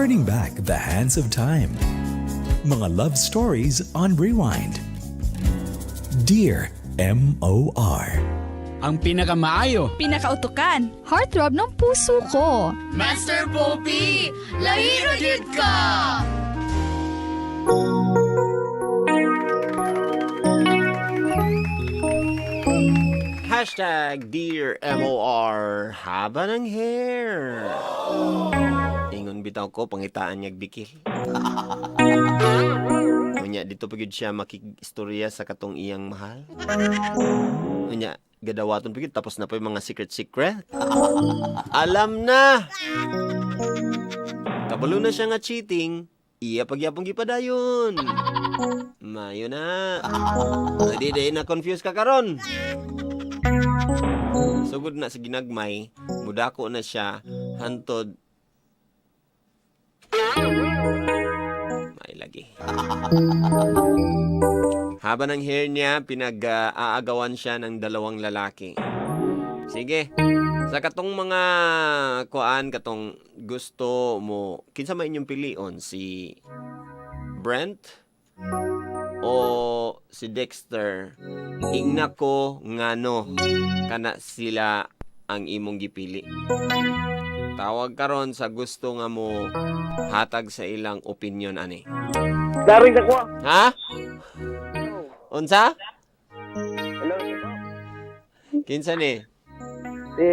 Turning back the hands of time. Mga love stories on rewind. Dear MOR. Ang pinakamaayo. Pinakautukan. Heartthrob ng puso ko. Master Poppy, lahiro jud ka! #DearMOR, haba ng hair. Ingon bitaw ko, pangitaan niyag bikil. Unya, dito pa gyud siya makig-istorya sa katong iyang mahal. Unya, gadawaton pa gyud, tapos na pa yung mga secret-secret. Alam na! Kabalo na siya nga cheating, iya pagyapong gipadayon. Mayo na. Di di na confuse ka karon. Sugod na sa ginagmay, mudako na siya, hantod. May lagi. Haba ng hair niya, pinag-aagawan siya ng dalawang lalaki. Sige. Sa katong mga kuan, katong gusto mo, kinsa man inyong pilion, si Brent o si Dexter? Ingna ko ngano kana sila ang imong gipili. Tawag karon sa gusto nga mo hatag sa ilang opinion ani. Daring sa kuha. Ha? Unsa? Hello. Kinsa ni? Si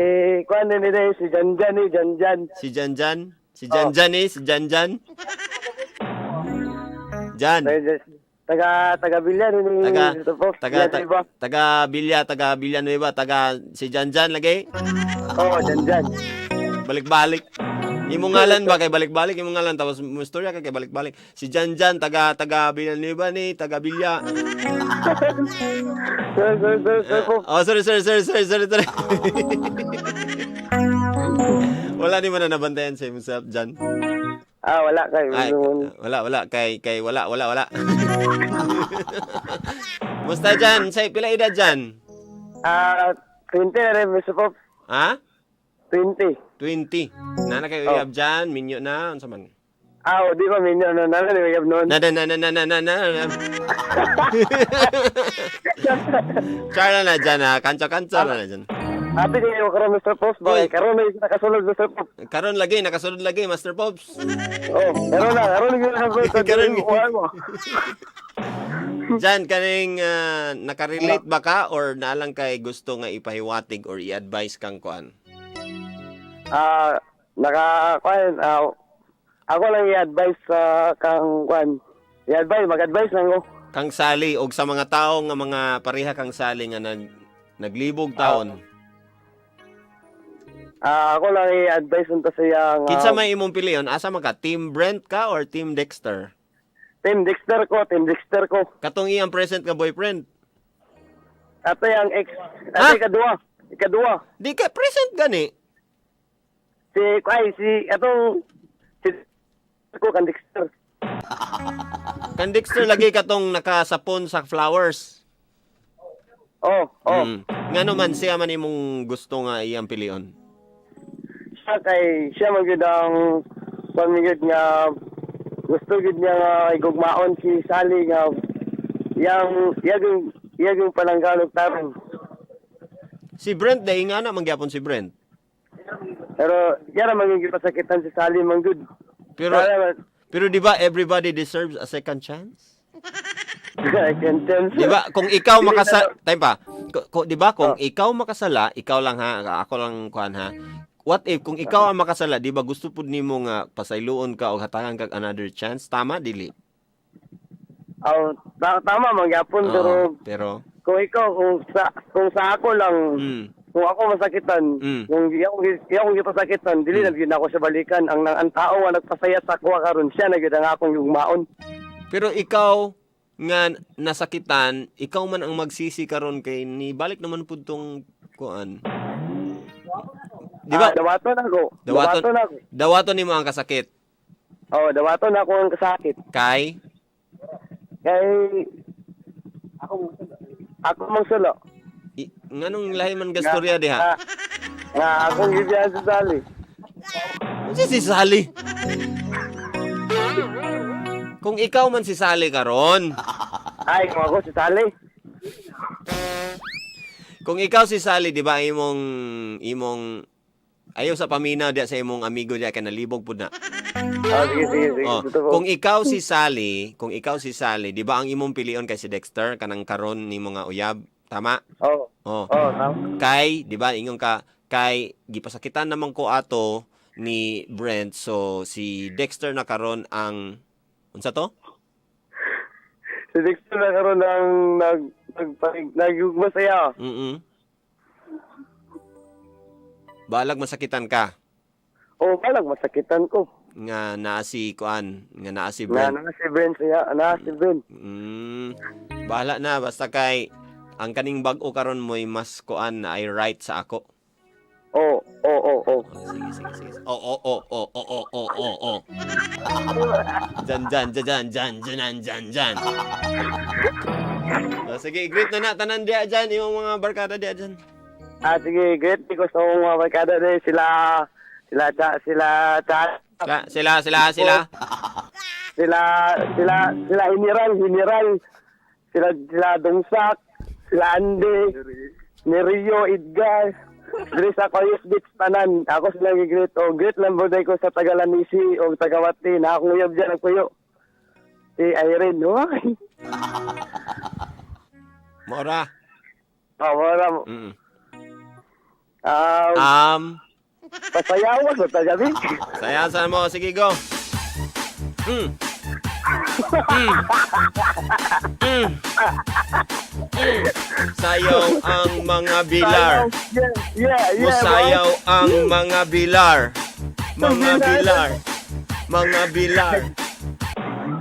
kuan ni ni si Janjan ni Janjan. Si Janjan? Si Janjan eh, si Janjan. Jan. Taga taga Bilya ni ni Taga Mr. Pops. taga Bilya, taga diba? taga Bilya, taga Villanueva, taga si Janjan lagi. Oo, Janjan. Balik-balik. Imong ngalan ba kay balik-balik imong ngalan, tapos mo istorya ka kay balik-balik. Si Janjan taga taga Villanueva ni, taga Bilya. Sir, sir, sir, sir, Pops. Oh, sorry, sorry, sorry, sorry, sorry, sorry. Wala ni man na nabantayan sa himself, Jan. Ah, wala kay. Ay, wala, wala. Kay, kay, wala, wala, wala. Musta dyan? Say, pila edad dyan? Ah, 20 na rin, Mr. Pops. Ha? 20. 20. Nana kayo Oh. uyab dyan? Minyo na? Unsa man? Ah, o, di ba minyo no na na ni noon. Na, na, na, na, na, na, na, na, na. Char na dyan ha. Kansa-kansa na na dyan. Happy kayo karon, Mr. Pops. Oy. Bakit karon na isa nakasulod, Mr. Pops. Karon lagi, nakasunod lagi, Master Pops. Oh, karon na, karon na nakasulod. Karon. Karon mo. Jan, kaning nakarelate ba ka or naalang kay gusto nga ipahiwatig or i-advise kang kuan? Ah, naka kuan ah, ako lang i-advise sa kang kuan. I-advise, mag-advise lang ko. Kang Sally og sa mga tao nga mga pareha kang Sally nga naglibog taon. Ah, ako lang i-advise unta sa iya nga Kinsa may imong pilion? Asa man ka? Team Brent ka or Team Dexter? Team Dexter ko, Team Dexter ko. Katong iyang present nga boyfriend. Ate ang ex, Ha? ate ikaduha, ikaduha. Di ka present gani. Si ay si atong si ko kan Dexter. Kan Dexter lagi katong nakasapon sa flowers. Oh, oh. Ngano man siya man imong gusto nga iyang pilion? Siya kay siya man gyud ang kuan man gyud nga gusto gyud niya nga igugmaon si Sally nga yang iyang iyang palanggalog tarong. Si Brent dai nga na mangyapon si Brent. Pero iya ra man gyud gipasakitan si Sally man gyud. Pero pero di ba everybody deserves a second chance? Second chance. Di ba kung ikaw Dili makasala, time pa. Di ba kung Oh. ikaw makasala, ikaw lang ha, ako lang kuan ha. What if kung ikaw ang makasala, di ba gusto pud nimo nga pasayloon ka og hatagan kag another chance? Tama dili? Oh, tama man gyapon Oo, pero pero kung ikaw kung sa ako lang kung ako masakitan, kung iya akong gipasakitan, dili na gyud ako siya balikan. Ang tao nga nagpasaya sa ako karon siya na gyud ang akong gugmaon. Pero ikaw nga nasakitan, ikaw man ang magsisi karon kay ni balik naman pud tong kuan. Di ba? Ah, dawaton ako. Dawaton, Dawaton ako. dawaton nimo ang kasakit Oh, dawaton ako ang kasakit. kay Kay ako ako mang sulo. Nganong lahi man gastorya diha? Nga akong gibiyan sa Sally. Unsa si Sally? Kung ikaw man si Sally karon. Ay, kung ako si Sally. Kung ikaw si Sally, di ba imong imong ayaw sa paminaw diya sa imong amigo diya kay nalibog pud na. Oh, sige, sige, sige. Oh, Totoo po. kung ikaw si Sally, kung ikaw si Sally, di ba ang imong pilion kay si Dexter kanang karon ni mga uyab, tama? Oh, Oh. oh, tama. Kay, di ba ingon ka kay gipasakitan naman ko ato ni Brent, so si Dexter na karon ang unsa to? Si Dexter na karon ang nag nag nag saya. Balag masakitan ka Oh, balag masakitan ko. nga naa si kuan, nga naa si Na Brent. na si Brent saya, na si Brent. Bahala na basta kay ang kaning bag-o karon mo'y mas kuan na ay right sa ako. Oh. Oh, sige, sige, sige. Oh. Jan, jan, jan, jan, jan, jan, jan, jan. So, sige, greet na na tanan diya dyan, imong mga barkada diya dyan. Ah, sige, great ko sa akong mga barkada din sila sila cha, sila cha, Sila, sila, sila, sila. sila sila sila General, General. Sila sila Dongsak, sila Andy, Nerio, Edgar. Diri sa Coyos Beach tanan. Ako sila gi-greet. O greet lang po ko sa Tagalanisi o Tagawati na akong uyab dyan nagpuyo. Si Irene, hoy. Maura. Oh, wala mo. Ah, pasayawan ba tagabi? Saya sa mo. Sige, go. Sayaw ang mga bilar. Yeah. Musayaw ang mga bilar. Mga bilar. Mga bilar.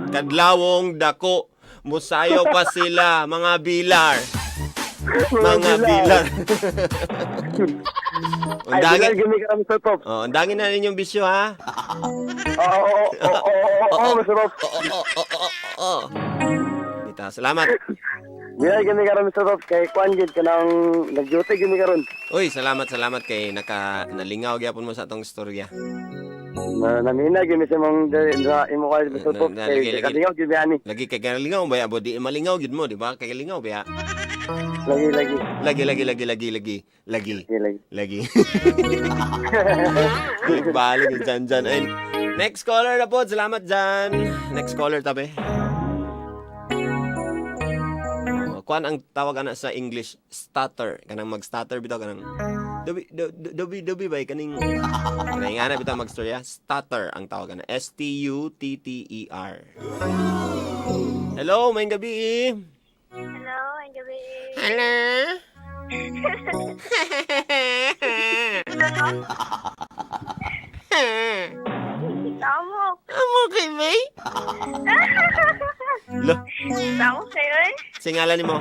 Kadlawong dako. Musayaw pa sila, mga bilar. Mga bilar. Ay, bilar, Undangin, gimi ka Mr. Pop. oh, undangin na ninyong bisyo ha. Oo, Mr. Pop. Oo. Dita, salamat. Bilar, gimi ka Mr. Pop. Kay Kwan, gid ka nang nag-duty, gimi ka ron. Uy, salamat, salamat kay naka nalingaw gyapon mo sa atong istorya. Na, namina, gimi sa mong sa imo ka, Mr. Pop. Na- na- lagi, Kay lagi. kalingaw, gimi ani. Lagi kay kalingaw ba abo di malingaw gyud mo, di ba? Kay kalingaw ba? Lagi, lagi. Lagi lagi lagi lagi lagi lagi Lagi, lagi. lagi. Balik dyan dyan. Ay, next caller na po. Salamat dyan. Next caller tabi. Oh, kuan ang tawag ana sa English stutter. Kanang mag-stutter bitaw kanang dobi dobi dobi bay kaning kanang ana bitaw magstorya. Stutter ang tawag ana. S T U T T E R. Hello, maayong gabi. Hello, ang gabi. Hello. Tamo. Amo kay May? Lo, Tamo kayo eh. singalan nimo?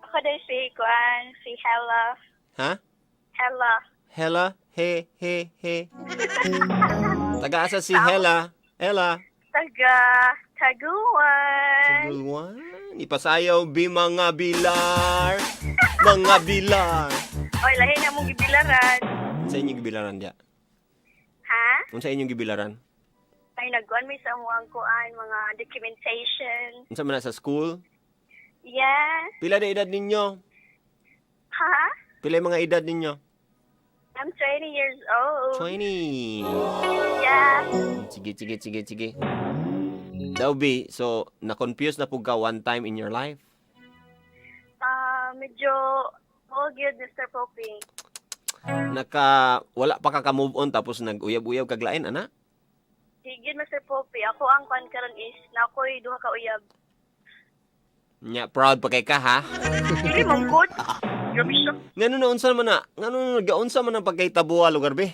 Ako din si Kwan, si Hella. Ha? Hella. Hela? He, he, he. Taga-asa si Hela. Hela. Taga Taguan. Tagulwan. Ipasayaw bi mga bilar. Mga bilar. Oy, lahi na mong gibilaran. Sa inyong gibilaran diya? Ha? Unsa inyong gibilaran? Ay, nagkuan may sa amuang kuan, mga documentation. Unsa man na sa school? Yeah. Pila na edad ninyo? Ha? Pila yung mga edad ninyo? I'm 20 years old. 20. Yeah. Sige, sige, sige, sige. Daw bi, so na-confuse na pug ka one time in your life? Ah, medyo oh, good, Mr. Poppy. Naka wala pa ka ka-move on tapos nag-uyab-uyab kag lain ana? Sige, Mr. Poppy. Ako ang kuan karon is na ako'y duha ka uyab. Nya proud pa kay ka ha? Dili mong good. Grabe siya. Ngano na unsa man na? Ngano na gaunsa man ang pagkahitabuha lugar be?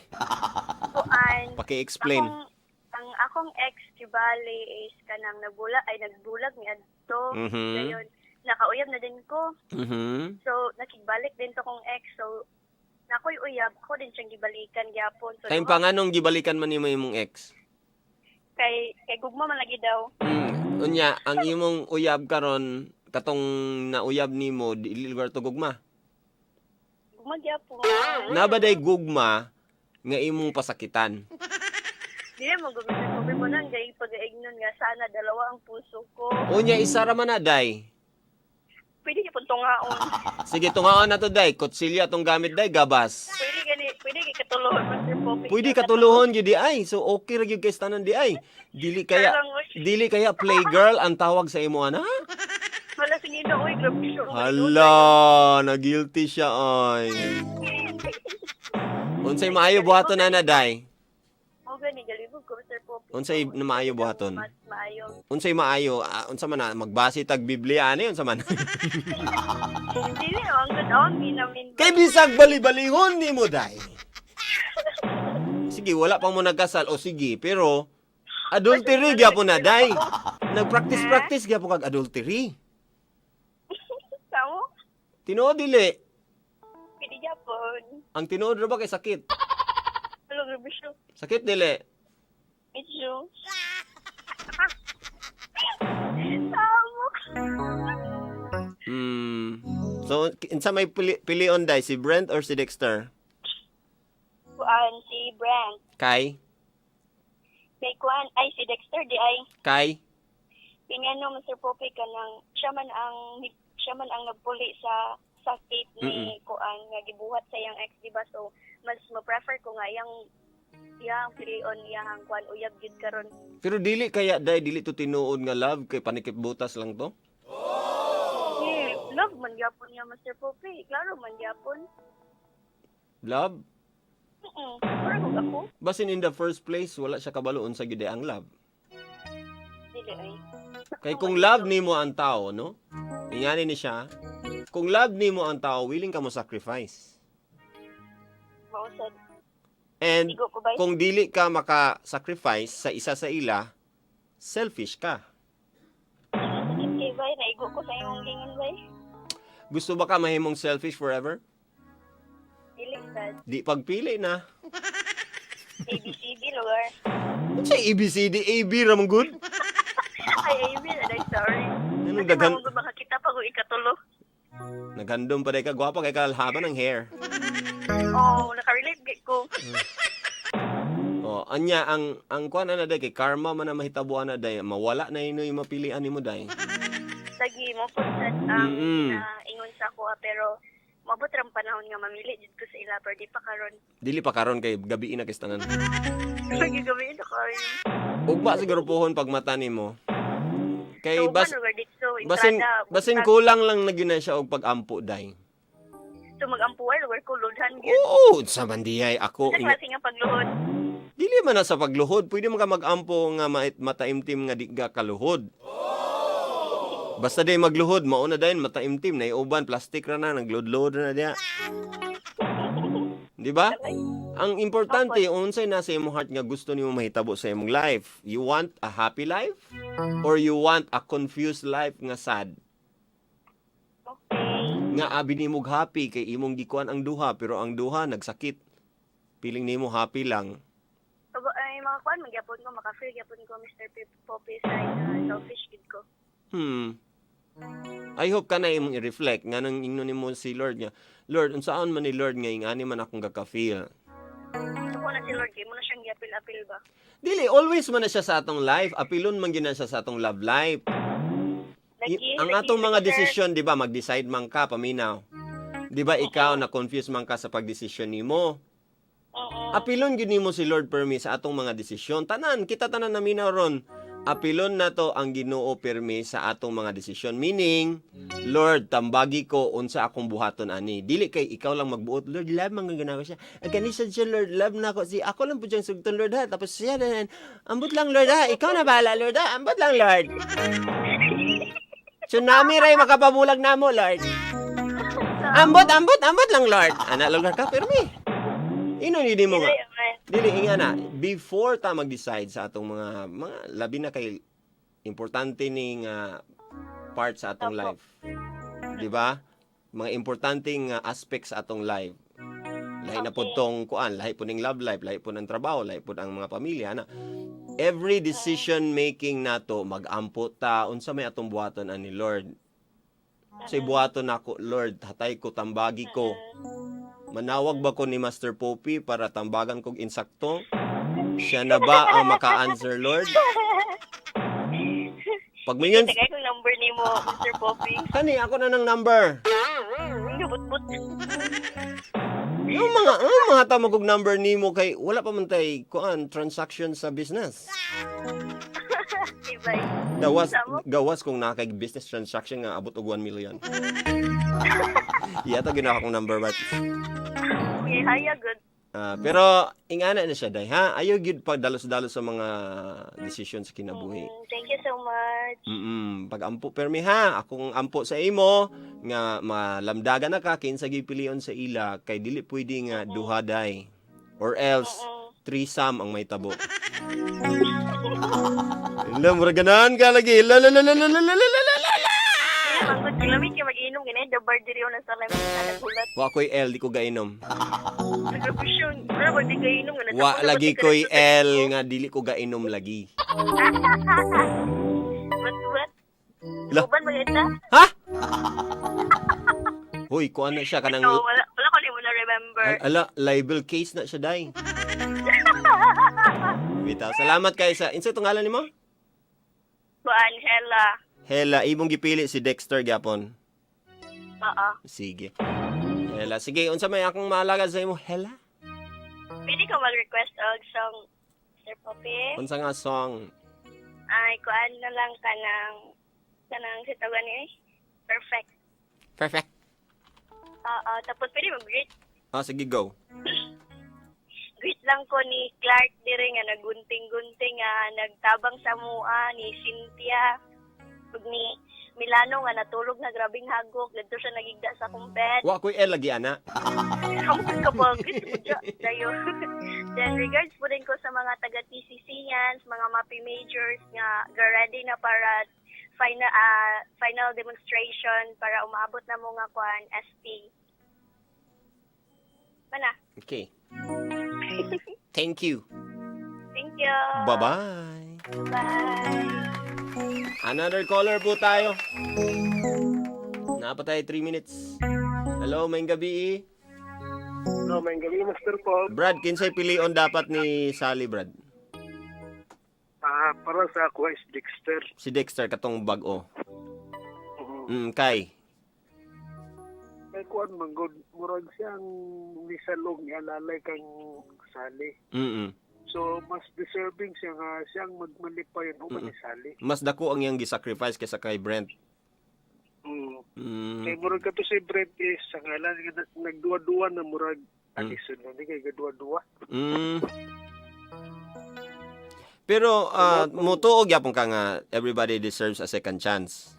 Kuan. Paki-explain. Akong, ang akong ex kibali is kanang nabula ay nagbulag ni adto. Dayon nakauyab na din ko. So nakigbalik din to kong ex. So nakoy uyab ako din siyang gibalikan gyapon. So Time pa nganong gibalikan man nimo imong ex? kay kay gugma man lagi daw. Unya ang imong uyab karon katong nauyab nimo dili lugar to gugma. Gugma gyapon. Nabaday gugma nga imong pasakitan. Dili mo gugma. Poppy mo nang gay pag-aignon nga sana dalawa ang puso ko. Unya isa ra man na, day. Pwede niya pong tungaon. Sige, tungaon na to, day. Kutsilyo atong gamit, day, gabas. Pwede gani, pwede kay katuluhon, Mr. Poppy. Pwede katuluhon gyud di ay. So okay ra gyud kay sa tanan di ay. Dili kaya playgirl ang tawag sa imo ana? Wala sige na, uy, grabe siya. Hala, na guilty siya ay. Unsay maayo buhaton ana, day? Mo gani galibog ko, Mr. Poppy. Unsay na maayo buhaton? Mas maayo. Unsay maayo? Ah, unsa man na magbase tag Biblia ani unsa man? Dili ang good on ginamin. Kay bisag bali-balihon nimo, day. Sige, wala pa mo nagkasal o sige, pero adultery gyapon na, day. Nagpractice-practice gyapon kag adultery. Samo? Tinuod dili. Pwede gyapon. Ang tinuod ra ba kay sakit? Hello, grabe siya. Sakit dili. Medyo. Samo. So unsa may pilion, day, si Brent or si Dexter? Kuan si Brent. Kay May kuan ay si Dexter di ay kay pingano, Mr. Poppy, kanang siya man ang nagpuli sa sakit ni kuan nga gibuhat sa iyang ex, di ba? So mas mo-prefer ko nga iyang iyang pilion, iyang kuan uyab gyud karon. Pero dili kaya, day, dili to tinuod nga love kay panikip butas lang to? Eh, love man gyapon niya, Mr. Poppy. Klaro man gyapon. Love? Mura kog ako. Basin in the first place wala siya kabalo unsa gyud ang love. Dili ay. Kay kung love nimo ang tao, no? Ingani ni siya. Kung love nimo ang tao, willing ka mo sacrifice. Mao sad. And Igo ko ba? kung dili ka maka-sacrifice sa isa sa ila, selfish ka. Sakit kay bay, naigo ko sa imong gingon bay. Gusto ba ka mahimong selfish forever? Dili sad. Di pagpili na. ABCD lugar. Unsa ABCD AB ra man good? Ay, AB na day, sorry. Anong Kasi daghan mao makakita pa kung ikatulo. Naghandom pa day ka, gwapa kay kalhaba ng hair. Oh, nakarelate gid ko. Oh, anya ang kuan ana day kay karma man na mahitabuan na day, mawala na inoy mapilian nimo, day. Lagi mo po sad ang ingon sa ako ah, pero mabot ra ang panahon nga mamili jud ko sa ila pero di pa karon. Dili pa karon kay gabi na kay tanan. Lagi gabi na karon. Ugma siguro pohon pag mata nimo. Kay So, bas man, lugar dito, basin entrada, basin buntag. kulang lang na gyud na siya og pag-ampo, day. So mag-ampuan lugar ko lulhan gyud. Oo, sa man diay ako Sa klase nga pagluhod. Dili man na sa pagluhod, pwede man ka mag-ampo nga mataimtim nga di ka kaluhod. Basta day magluhod, mauna dayon mataimtim na uban plastic ra na naglodlod ra na diya. Di ba? Ang importante unsay nasa imong heart nga gusto nimo mahitabo sa imong life. You want a happy life or you want a confused life nga sad? Okay. Nga abi nimo og happy kay imong gikuan ang duha pero ang duha nagsakit. Piling nimo happy lang. So, ay, mga kuan, magyapon ko, maka-feel gyapon ko, Mr. P. Poppy, sa selfish gid ko. I hope ka na imong i-reflect nga nang ingnon nimo si Lord nga, Lord, unsaon man ni Lord nga ingani man akong gaka-feel. Ako na si Lord, kay mo na siyang giapil-apil ba? Dili always man na siya sa atong life, apilon man gyud na siya sa atong love life. Lagi, Ang lagi, atong mga lagi, sir. desisyon, di ba, mag-decide man ka paminaw. Di ba ikaw na confuse man ka sa pagdesisyon nimo? Oo. Apilon gyud nimo si Lord permi sa atong mga desisyon. Tanan, kita tanan naminaw ron. Apilon nato ang Ginoo permi sa atong mga desisyon. Meaning, Lord, tambagi ko unsa akong buhaton ani. Dili kay ikaw lang magbuot. Lord, love man gana ko siya. Ang gani siya siya, Lord, love na ko. Si ako lang po siyang sugton, Lord ha. Tapos siya na, ambot lang, Lord ha. Ikaw na bahala, Lord ha. Ambot lang, Lord. Tsunami ray makapabulag na mo, Lord. Ambot, ambot, ambot lang, Lord. Ana, lugar ka, permi. Ino ni mo nga. Dili, man. Dili inga na before ta mag-decide sa atong mga labi na kay importante ni nga part sa atong Opo. life. Di ba? Mga importante nga aspect sa atong life. Lahi na pud tong kuan, lahi pud ning love life, lahi pud ang trabaho, lahi pud ang mga pamilya na. Every decision making nato mag-ampo ta unsa may atong buhaton ani, Lord. Say buhaton nako, Lord, hatay ko, tambagi ko. Manawag ba ko ni Master Poppy para tambagan kog insakto? Siya na ba ang maka-answer, Lord? Pag mingon, Tagay kong number nimo, Mr. Poppy. Kani, ako na ng number. Gabot-bot. Yung mga tama kog number nimo kay wala pa man tay kuan transaction sa business. Ibay. Gawas Samo? gawas kung naa kay business transaction nga abot og 1 million. Iyata gina akong number, but Okay, hiya, good. Ah, pero ingana na siya, day, ha. Ayo gyud pag dalos-dalos sa mga desisyon sa kinabuhi. Thank you so much. Pag-ampo permi ha, akong ampo sa imo nga malamdagan na ka kinsa gipilion sa ila kay dili pwede nga duha day or else threesome ang may tabo. Ila, mura ganahan ka lagi. La la la la la la la la la la la. Ang good, lamig kay mag-inom ganay the bar diri na sa lamig na nagulat. Wa ko'y L, di ko gainom. Nagrabusyon. Wala ba di kainom nga Wa lagi ko'y L nga dili ko gainom lagi. What what? La. Uban ba ita? Ha? Hoy, kuan na siya kanang So wala wala ko nimo na remember. Ala, libel case na siya, day. Bitaw, salamat kay sa insa itong ngalan nimo? Kuan Hela. Hela, imong gipili si Dexter gyapon. Oo. Sige. Hela, sige, unsa may akong maalaga sa imo, Hela? Pwede ko mag-request og song, Sir Poppy? Unsa nga song? Ay, kuan na lang kanang sa tawa ni eh. Perfect. Perfect. Oo, tapos pwede mag-greet. Ah, sige, go. Greet lang ko ni Clark dire nga nagunting-gunting nga nagtabang sa mua ni Cynthia ug ni Milano nga natulog na grabing hagok didto siya nagigda sa akong bed. Wa ko'y L lagi ana. Kamot ka po. Greet po siya. Dayo. Then regards po din ko sa mga taga TCCians, mga MAPI majors nga ready na para final demonstration para umaabot na mo nga kuan SP. Mana. Okay. Thank you. Thank you. Bye-bye. Bye. Another caller po tayo. Naa pa tayo 3 minutes. Hello, maayong gabi. No, maayong gabi, Master Pop. Brad, kinsay pilion dapat ni Sally, Brad? Ah, para sa ako is Dexter. Si Dexter katong bag-o. Kay. Kay kuan man gud, murag siyang nisalog ni alalay kang Sally. So mas deserving siya nga siyang magmalipayon uban ni Sally. Mas dako ang iyang gisacrifice kaysa kay Brent. Kay murag kato si Brent is sa ngalan nga nagduwa-duwa na murag alison na ni kay gaduwa-duwa. Pero mutuo gyapon ka nga everybody deserves a second chance.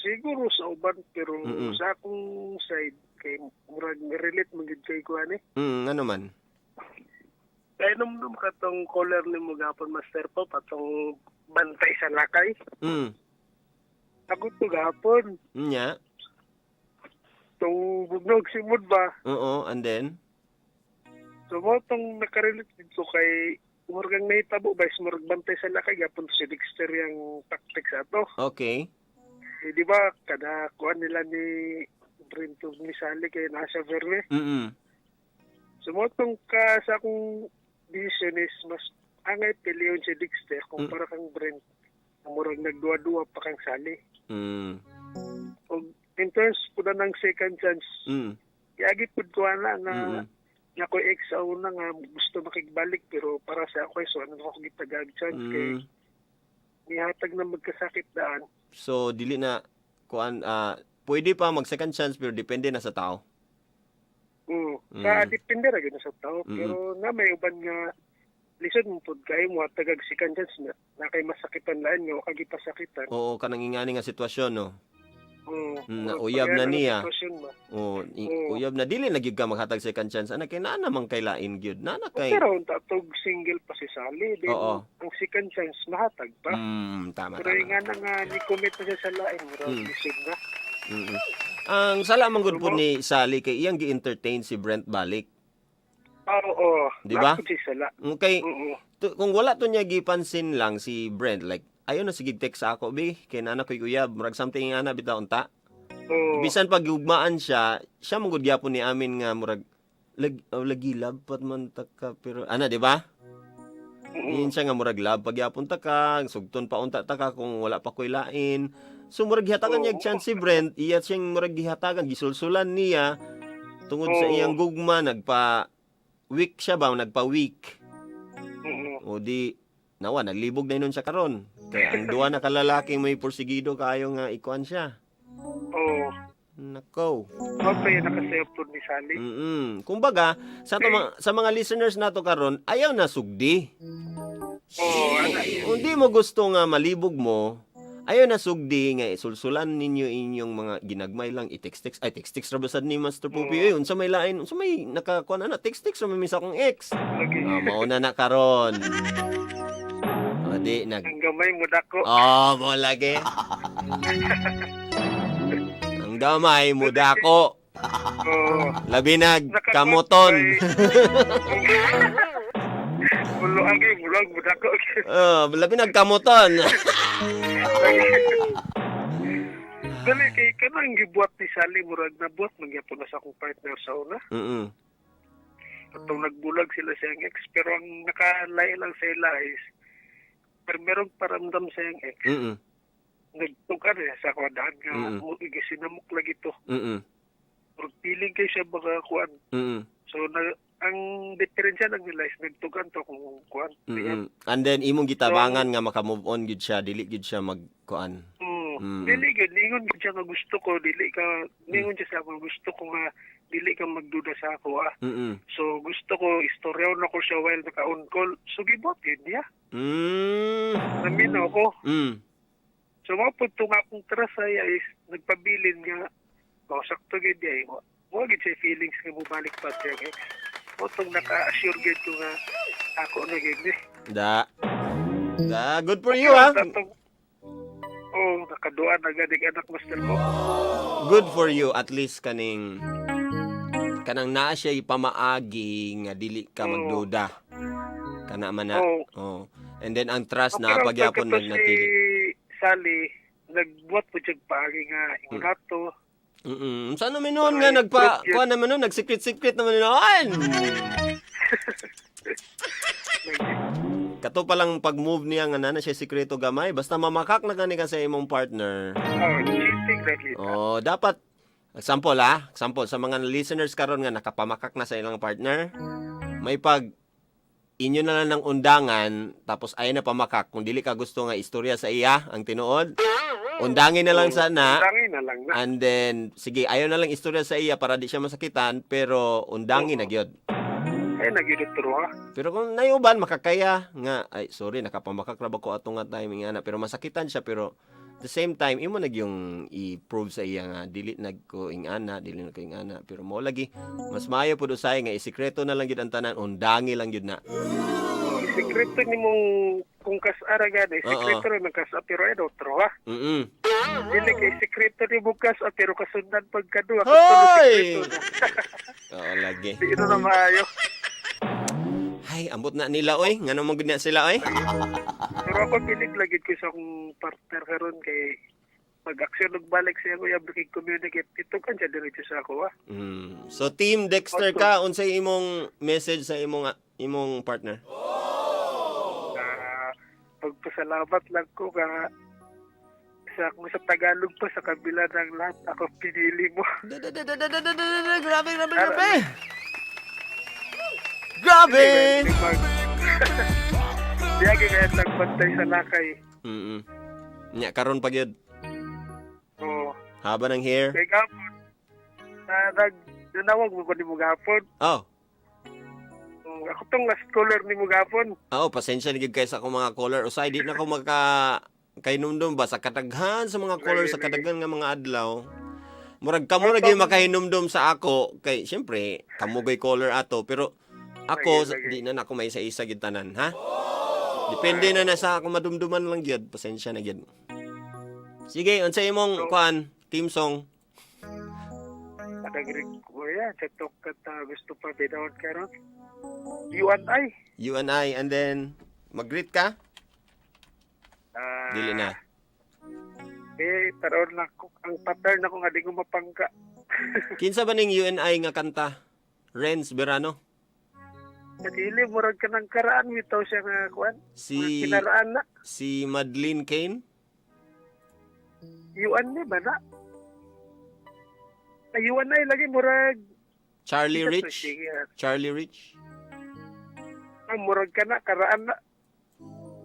Siguro sa uban, pero sa akong side kay murag relate man gid kay kuan eh. Ano man? Kay num katong caller nimo gapon, Master Pop, atong bantay sa lakay. Ako to gapon. Nya. Tong bugnog simod ba? Oo, and then So mo tong nakarelate dito kay murag ang nahitabo ba is murag bantay sa lakay gapon si Dexter yung tactics ato. Eh, di ba kada kuan nila ni Brent ug ni Sally kay nasa Verwe. So mo tong ka sa akong decision is mas angay piliyon si Dexter kumpara kang Brent na murag nagduwa-duwa pa kang Sally. Og in terms po na ng second chance, yagi pud ko ana nga nga ko ex sa una nga gusto makigbalik, pero para sa ako so ano ako gitagag chance kay nihatag na magkasakit daan. So dili na kuan, pwede pa mag second chance pero depende na sa tao. Sa depende ra gyud na sa tao, pero na may uban nga lisod mo pud kay mo hatagag second chance na na kay masakitan lain nga wa ka gipasakitan. Oo, kanang ingani nga sitwasyon, no. Murag Na uyab na pag-iana niya. sitwasyon ba. O, uyab na, dili na gyud ka maghatag second chance ana kay naa naman kay lain gyud. Naa na kay Pero unta tog single pa si Sally, then ang second chance mahatag pa. Tama, Pero tama. nga na nga ni commit na siya sa lain, murag lisod na. Ang sala man gud po ni Sally kay iyang gi-entertain si Brent balik. Ah, oo. Di ba? Naa pud siya sala. Okay, Oo. Kung wala to niya gipansin lang si Brent, like ayo na sige text sa ako bi kay nana koy uyab, murag something nga na bitaw unta. Oo. Bisan pag gugmaan siya, siya man gud gyapon ni amin nga murag Lag, oh, lagi love pat man ta ka pero ana, di ba? Yun siya nga murag love pagyapon ta ka, sugton pa unta ta ka kung wala pa ko'y lain. So murag gihatagan niya og chance si Brent, iya siyang murag gihatagan, gisulsulan niya tungod sa iyang gugma, nagpa weak siya ba, nagpa weak. O di nawa naglibog na inon siya karon. Kaya ang duha na kalalaki may porsigido kaayo nga ikuan siya. Oo. Nako. Mao pa yun nakasayop po ni Sally. Kumbaga, sa mga listeners nato karon, ayaw na sugdi. Oo, ana. Kung di mo gusto nga malibog mo, ayaw na sugdi nga isulsulan ninyo inyong mga ginagmay lang i-text-text. Ay, text-text ra ba sad ni Master Pupi? Uy, unsa may lain, unsa may nakakuan ana, text-text ra may sa akong ex. Lagi. Ah, mao na na karon. O di nag Ang gamay mo dako. Oh, mo lagi. Ang gamay mo dako. Oo. Labi nag kamoton. Mulo ang kay mulo ang dako. Oh, labi nag kamoton. Dali kay kanang gibuhat ni Sally, murag nabuhat man gyapon na sa akong partner sa una. Atong nagbulag sila sa iyang ex, pero ang nakalay lang sa ila is pero merong paramdam sa iyang ex. Nagtukar niya sa kwadaan nga mo gisinamok lagi to. Pero feeling kay siya baka kuan. So na, ang diferensya lang nila is nagtugan to kung kuan. And then imong gitabangan nga maka-move on gyud siya, dili gyud siya magkuan. Dili gyud ningon gyud siya nga gusto ko dili ka, ningon siya sa ako, gusto ko nga dili ka magduda sa ako ah. So gusto ko istoryaw na ko siya while naka on call. So gibuhat yun niya. Naminaw ko. So mga po nga akong trasa is nagpabilin nga oh, sakto gyud ay mo. Mo gyud siya feelings nga mobalik pa siya ex. Mo tong naka-assure gyud ko nga ako na gyud ni. Da. Da, good for you ah. Oh, nakaduan na gani anak, master ko. Good for you, at least kaning kanang naa siya pamaagi nga dili ka magduda. Kana man na. Oo. Oh. And then ang trust na Pero pagyapon pagkato nagnatili. si Sally, nagbuhat po siya paagi nga ingon ato. Saan naman noon nga nagpa kuha naman noon, nag-secret-secret naman noon. Kato palang pag-move niya nga na siya sikreto gamay, basta mamakak na gani ka sa imong partner. Oh, cheating na kita. Oh, dapat example ah, example sa mga listeners karon nga nakapamakak na sa ilang partner, may pag inyo na lang ng undangan tapos ay na pamakak kung dili ka gusto nga istorya sa iya ang tinuod, undangin na lang sana. Undangin na lang na. And then sige, ayaw na lang istorya sa iya para di siya masakitan, pero undangin na gyud. Ay, nagidutro ha. Pero kung nayuban makakaya nga, ay sorry, nakapamakak ra ba ko ato nga timing ana, pero masakitan siya, pero at the same time imo nag yung i-prove sa iya nga dili nag ko ing-ana, dili na ko ing-ana, pero mo lagi mas maayo pud usay nga isikreto na lang gyud ang tanan, undangi lang gyud na. Sikreto ni mong kung kasara gani, sikreto rin ang kasa pero ay daw ha. Dili kay sikreto ni mong kasa pero kasundan pagkadua. Hoy! Kasunod sikreto na. Oo lagi. Di ito na maayo. Ay, ambot na nila oy, ngano man gud na sila oy. Pero ako pilig lagi ko sa akong partner karon kay pag-aksyon nagbalik siya ko yung communicate ito kan siya diretso sa ako ah. So Team Dexter ka, unsay imong message sa imong imong partner? Pagpasalamat lang ko ka sa kung sa Tagalog pa, sa kabila ng lahat ako pinili mo. Grabe, grabe, grabe. Grabe. Diya kaya nagbantay sa lakay. Nya karon pa gyud. Oo. Haba ng hair. Kay gapon, na nag nanawag mo ko ni mo gapon. Oh. Ako tong last caller ni mo gapon. Oo, pasensya na gyud kay sa akong mga caller. Usay di na ko maka kahinumdum ba sa kataghan sa mga caller sa kataghan nga mga adlaw. Murag kamo ra gyud makahinumdum sa ako kay syempre kamo gyud caller ato, pero ako di na nako may isa-isa gyud tanan ha. Depende na na sa ako madumduman lang gyud. Pasensya na gyud. Sige, unsa imong kuan team song? Nagrig ko yan. Sa tok at gusto pa bidawon karon. You and I. You and I, and then mag-greet ka? Dili na. Eh, taron na ko. Ang pattern ako nga di ko mapangka. Kinsa ba ning you and I nga kanta? Renz Verano. Dili, murag ka ng karaan bitaw siya nga kuan. Si Kinaraan na. si Madeline Kane. Yuan ni ba na? Ayuan na lagi murag Charlie Ito, Rich. sige, ah. Charlie Rich. Ah, murag ka na karaan na.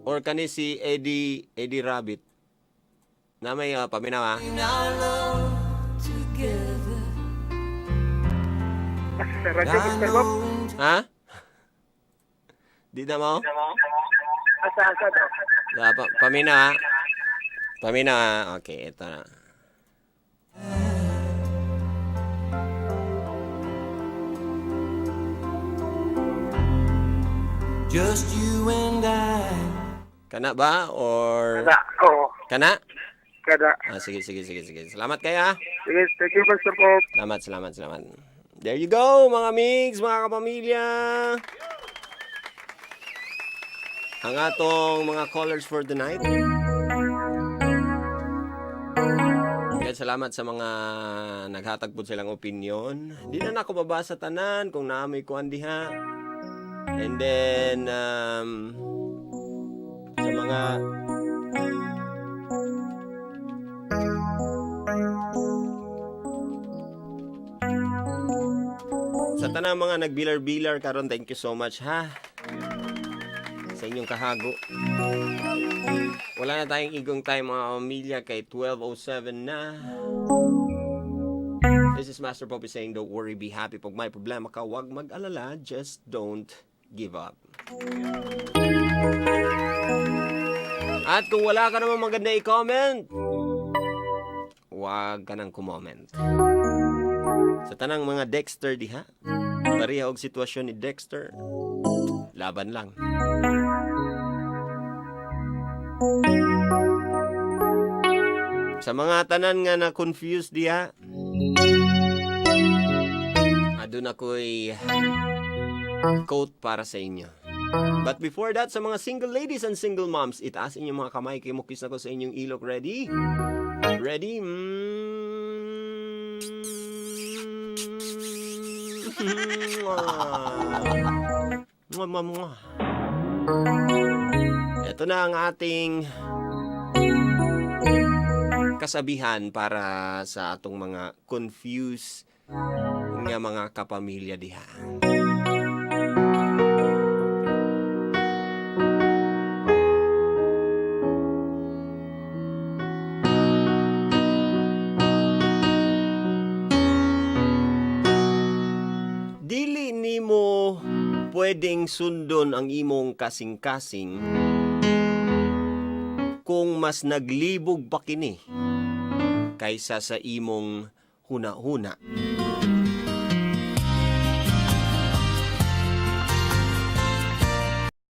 Or kani si Eddie Rabbit. Na may paminaw ha. Sa radyo, Mr. Bob. Ha? Di na mo? Asa asa daw. Paminaw ha. Paminaw ha. Okay, ito na. Just you and I. Kana ba? Or... Kana, oo. Kana? Kana. Ah, sige, sige, sige, sige. Salamat kayo ha. Sige, thank you, Mr. Bob. Salamat, salamat, salamat. There you go, mga migs, mga kapamilya. Ang atong mga callers for the night. Kaya salamat sa mga naghatag po silang opinion. Di na nako mabasa tanan kung naamoy kuan diha. And then sa mga Sa tanang mga nagbilar-bilar karon, thank you so much ha. Sa inyong kahago. Wala na tayong igong time, mga pamilya, kay 12:07 na. This is Master Poppy saying, don't worry, be happy. Pag may problema ka, wag mag-alala, just don't give up. At kung wala ka namang maganda i-comment, wag ka nang kumoment. Sa tanang mga Dexter diha, pareha og sitwasyon ni Dexter. Laban lang. Sa mga tanan nga na confused diha, aduna ko'y quote para sa inyo. But before that, sa mga single ladies and single moms, itaas inyong mga kamay kay mukis na ko sa inyong ilok. Ready? Ready? Mwah. Mwah, mwah, mwah. Ito na ang ating kasabihan para sa atong mga confused nga mga kapamilya diha. Dili nimo pwedeng sundon ang imong kasing-kasing kung mas naglibog pa kini kaysa sa imong huna-huna.